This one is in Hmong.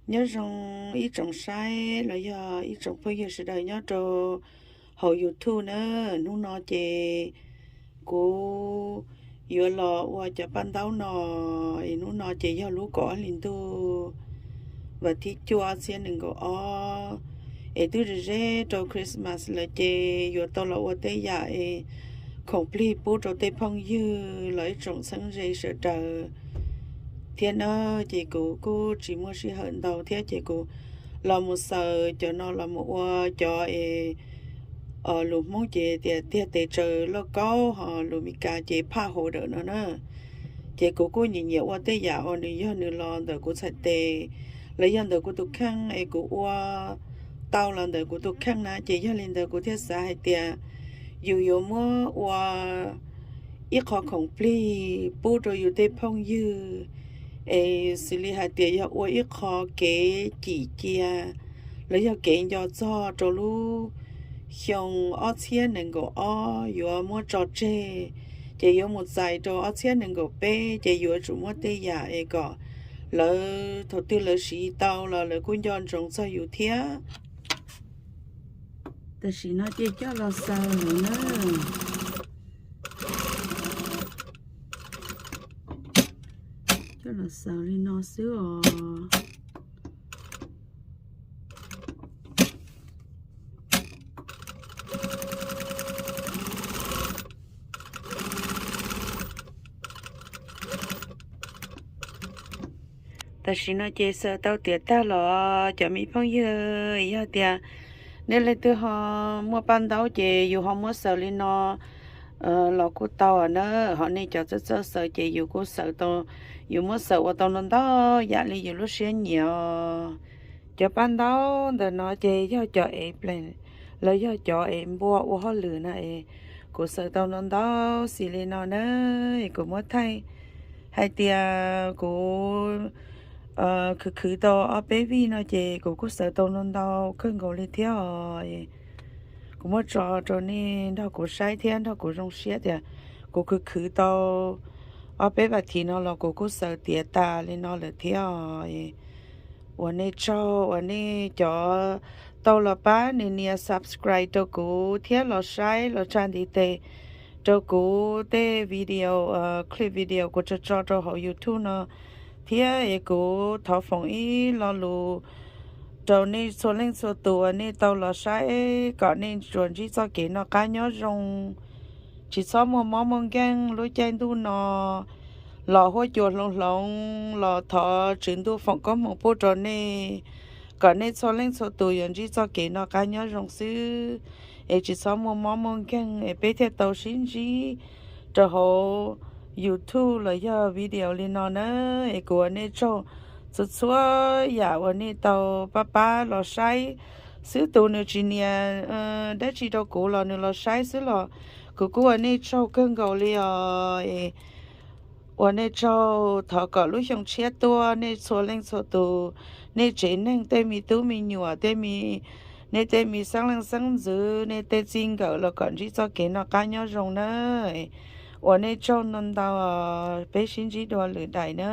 Nyob zoo ib tsoom saib los yog ib tsoom phooj ywg sawv daws nyob rau hauv YouTube na. Hnub no ces kuv yuav los ua cov paj ntaub no, es hnub no ces yog lub kaum ob hli ntuj, vas thib cuaj ob txhiab nees nkaum ob, es twb ze ze rau Christmas lawm ces yuav tau los ua tej yam es khoom plig pub rau tej phooj ywg los ib tsoom txheeb ze sawv daws thiab na. Ces kuv kuj tsis muaj sij hawm ntau thiab ces kuv los mus xaws cov no los mus ua cov es lus Hmoob ces tias tiag tes tsaws lauj kaub, ho lus Meskas ces phaj hauv dawm no na. Ces kuv kuj nyiam nyiam ua tej yam uas nws yog nws los ntawm kuv txhais tes los yog ntawm kuv tus kheej es kuv ua tau los ntawm kuv tus kheej na. Ces yog li ntawd kuv thiaj xav hais tias yus yuav muab ua ib qho khoom plig pub rau yus tej phooj ywg, es xws li hais tias yog ua ib qho kev cim cia los yog kev nco txog rau lub xyoo ob txhiab nees nkaum ob yuav muab tso tseg, ces yuav mus txais rau ob txhiab nees nkaum peb, ces yuav tsum muab tej yam es kom lawv thaum twg lawv siv tau los lawv kuj nco ntsoov txog yus thiab. Tam sim no ces coj los xaws lawm na. Coj los xaws li no xwb os. Tam sim no ces xaws tau tiav tag los cov me phooj ywg, yog tias nej leej twg ho muaj paj ntaub ces yus ho muab xaws li no los kuj tau na. Ho nej cov txawj txawj xaws ces yus kuj xaws tau, yus muab xaws ua tau ntau ntau yam li yus lub siab nyiam. Cov paj ntaub ntawm no ces yog cov ev plees los yog cov ev npua ua hauj lwm na es kuv xaws tau ntau ntau xis li no na. Es kuv muab thaij hais tias kuv khwv khwv tau ob peb vij no ces kuv kuj xaws tau ntau ntau kawg nkaus li thiab os. Kuv muab tso rau nej nrog kuv saib thiab nrog kuv zoo siab tias kuv khwv khwv tau ob peb vas thiv no los kuv kuj xaws tiav tas li no lawm thiab os. Uas nej tsaug uas nej cov tau los pab nias nias subscribe rau kuv thiab los saib los tsa ntiv tes rau kuv tej video, clip video kuv tso tso rau hauv YouTube no thiab. Es kuv thov foom ib lo lus rau nej txhua leej txhua tus uas nej tau los saib kom nej tsuas ntsib txoj kev noj qab nyob zoo, tsis txhob muaj mob muaj nkeeg lub caij ntuj no los huab cua hloov hloov los thov Tswv Ntuj foom koob hmoov pub rau nej, kom nej txhua leej txhua tus yuav ntsib txoj kev noj qab nyob zoo xwb, es tsis txhob muaj mob muaj nkeeg es peb thiaj tau sib ntsib rau hauv YouTube los yog video li no na. Es kuv ua nej tsaug txhua txhua yam uas nej tau pab pab los saib xwb, tus nws tsis nias dab tsi rau kuv los nws los saib xwb los kuv kuj ua nej tsaug kawg nkaus li os. Ua nej tsaug, thov kom lub xyoo tshiab tuaj nej txhua leej txhua tus, nej tsev neeg tej me tub me nyuam, nej tej me xeeb leej xeeb ntxwv, nej tej txij nkawm los kom ntsib txoj kev noj qab nyob zoo na. Ua nej tsaug ntau ntau, peb sib ntsib dua lwm daim na.